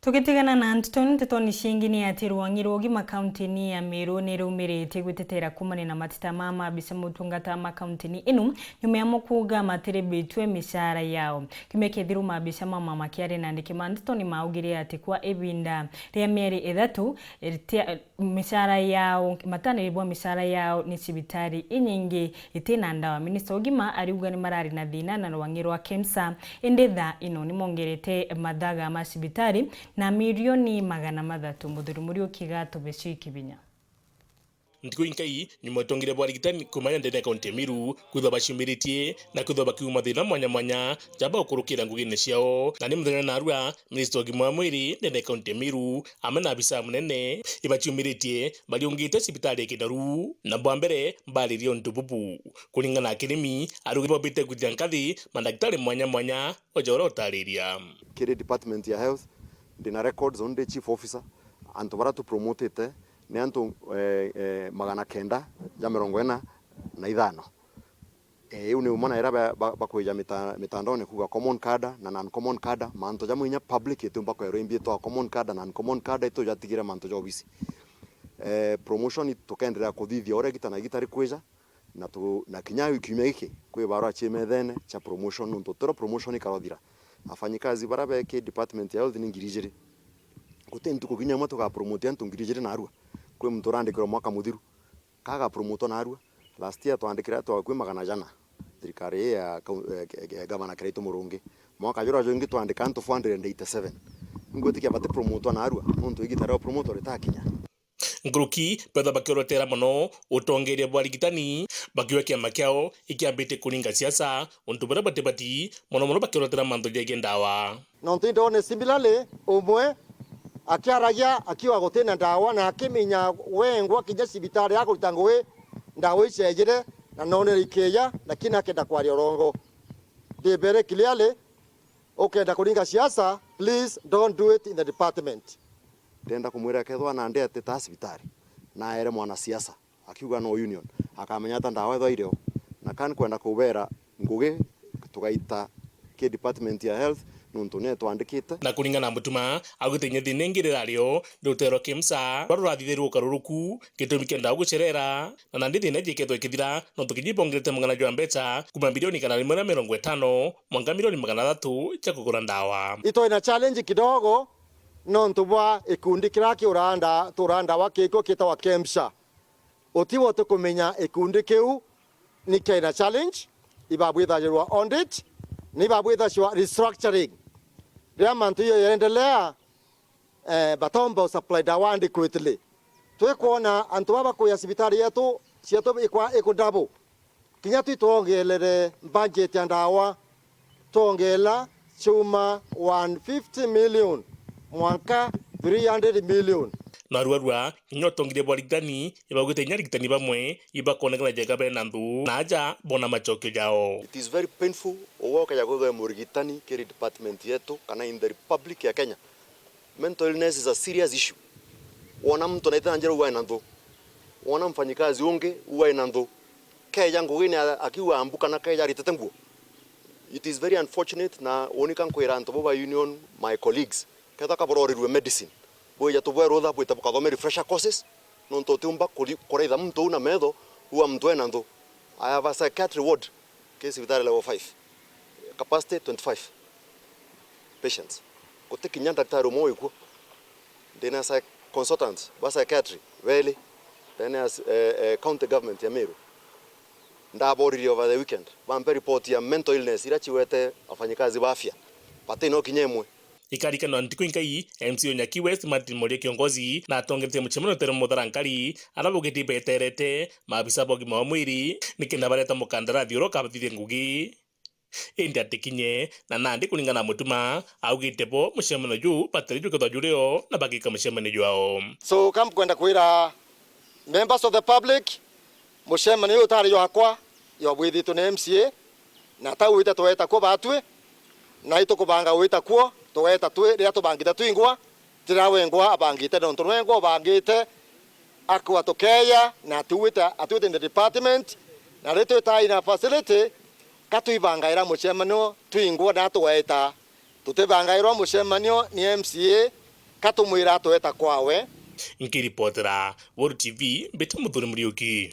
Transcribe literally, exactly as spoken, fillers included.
Tugitigana na nteto, ntetoni ciingi ni ati rwang'i rwa ugima kauntini ya Meru ni rumiritie gwitetera kuumania na mateta ma maabisa motungata ma kauntini inu, nyuma yamo kuuga matiribitwe micara yao. Kiumia kithiru maabisa ma mama kiari na andiki ma nteto ni maugire ati kwa ibinda ria mieri ithatu, tia-, micara yao, mataniribwa micara yao ni cibitari inyingi iti na ndawa. Minista ugima ariuga ni marari na thina na rwang'i rwa KEMSA, indi thaa ino ni mongerete mathaga ma cibitari na milioni magana mathatu. Muthuri Muriuki gatobe cikibinya. Ntuku inkai nyuma utongire bwa arigitani kumanya ndene ya kaunti ya Meru, kwithwa baciumiritie na kwithwa bakiuma mathina mwanya mwanya jaba gukurukira ngugine ciao. Na ni muthenya narua, minista wa ugima wa mwiri ndene ya kaunti ya Meru, amwe na abisa munene, ibaciumiritie bariungite cibitari ya Kinaru, na bwa mbere baririe untu bubu. Kuringana na Kirimi, arugi bobite kwithia nkathi mandagitari mwanya mwanya, oja uria utariria. Kiri department ya health, ndina records, undi chief officer, antu baria tupromotete ni antu, eh, eh, magana kenda ja mirongo ina na ithano. Eh, iu ni umwe na iria ba-, ba-, bakwija mita-, mitandaone kuuga common cadre na non-common cadre, mantu jamwe inya public itiumba kwerwa imbi itwa common cadre na non-common cadre, itujatigire mantu ja obisi. Eh, promotion tukenderea kuthithia uria igita na igita rikwija, na tu-, na kinya kiumia giki kwi barua cia methene cia promotion, nontu tiro promotion ikarothira. Afanyikazi baria beki department ya health ni ngiri ijiri. Guti ntuku kinya imwe tugapromote antu ngiri ijiri narua. Kwi muntu urandikirwa mwaka muthiru, ka agapromotwa narua. Last year twandikire antu akui magana jana, thirikari ii ya kau-, eh, eh, eh, gavana Kiraitu Murungi. Mwaka juria jungi twandika antu four hundred and eighty-seven. Ingwitikia batipromotwa narua, nontu igita ria upromotwa ritakinya. Nkuruki, betha bakiorotera mono utongeria bwa arigitani, bakiuga kiama kiao ikiambite kuringa siasa, untu buria batibati, mono mono bakiorotera mantu jegie ndawa. Nontu indone similarly, umwe akiaragia akiuga gutina ndawa, na akiminya wengwa kinya cibitari akurita ngugi, ndawa icejire, na nonere ikija, lakini akenda kwaria urongo. Ndi very clearly, ukenda kuringa siasa, please don't do it in the department. Ndenda kumwira kethwa nandi atita cibitari, na aere mwanasiasa, akiuga no union, akamenya ata ndawa ethwa irio, na kan kwenda kubera ngugi tugaita ki department ya health, nontu ni twandikite. Na kuringana na Mutuma, augite inya thina ingi rirario ni rutero KEMSA, rwa rurathithirwe ukaruruku, gitumi kia ndawa gucerera, na nandi thina iji ikethwa ikithira, nontu kinya ibongerete mung'ana jwa mbeca kuma milioni igana rimwe na mirongo itano mwanka milioni magana athatu cia kugura ndawa. Itwina challenge kidogo, nontu bwa ikundi kiria kiuraga nda-, turaga ndawa kikio kitagwa KEMSA. Utibo tukumenya ikundi kiu ni kina challenge, ibabwithagirwa audit, ni ibabwithagirwa restructuring. Riria mantu iyo yaendelea, eh, batomba usupply ndawa adequately. Twikwona antu baba kuya cibitari yetu, cietu ikwa-, ikudouble. Kinya twi twongelere budget ya ndawa, twongela chuma one fifty million, mwanka three hundred million. Na ruarua, kinya utongire bwa arigitani, ibaugite inya arigitani bamwe, ibakonekana jega bena nthu, na aja bona macokio jao. It is very painful, ugwe ukeja kwigua murigitani kiri department yetu, kana in the Republic ya Kenya. Mental illness is a serious issue. Wona muntu naite na njira uae na nthu. Wona mfanyikazi ungi uae na nthu. Keja ngugine a-, akiuga mbu kana keja aritete nguo. It is very unfortunate, na uni ka nkwira antu bo ba union, my colleagues, kethwa ka burorirue medicine, bwija tubwe rutha bwite bukathome refresher courses, nontu utiumba kuri-, kuraitha muntu uu na metho, ua muntu ena nthu. I have a psychiatry ward ki cibitari level five, capacity twenty-five patients. Guti kinya ndaktari umwe wikuo. Ndina psy-, consultants ba psychiatry beli ndene ya s-, eh, eh, county government ya Meru. Ndaboririe over the weekend, bampe report ya mental illness iria ciwete wafanyikazi ba afya. Bati no kinya imwe. Ikarikanwa ntuku inkai, M C A o Nyaki West, Martin Muria Kiongozi, na atongeretie mucemanio utere Mutharankari, aria baugite ibeterete maabisa ba ugima wa mwiri nikenda bareta mukandarathi uria ukabathithia ngugi. Indi atikinye, na nandi kuringana na Mutuma, augite bo mucemanio juu batari jukethwa jurio na bagika mucemanio jwao. So, kamkwenda kwira members of the public, mucemanio uyu utari jwakwa, jwabwithitwe ni M C A, na tau wite tweta kuo batwi, na itukubanga wita kuo, tweta twi, riria tubangite twingwa, tira wengwa abangite, nontu nwengwa ubangite, akwa tukeya, na atuite, atuite in the department, na riria twita in a facility, ka twibangaira mucemanio twingwa na tweta. Tutibangairwa mucemanio ni M C A, Katumwira atweta kwawe. Nkiripotera Weru T V, mbita Muthuri Muriuki.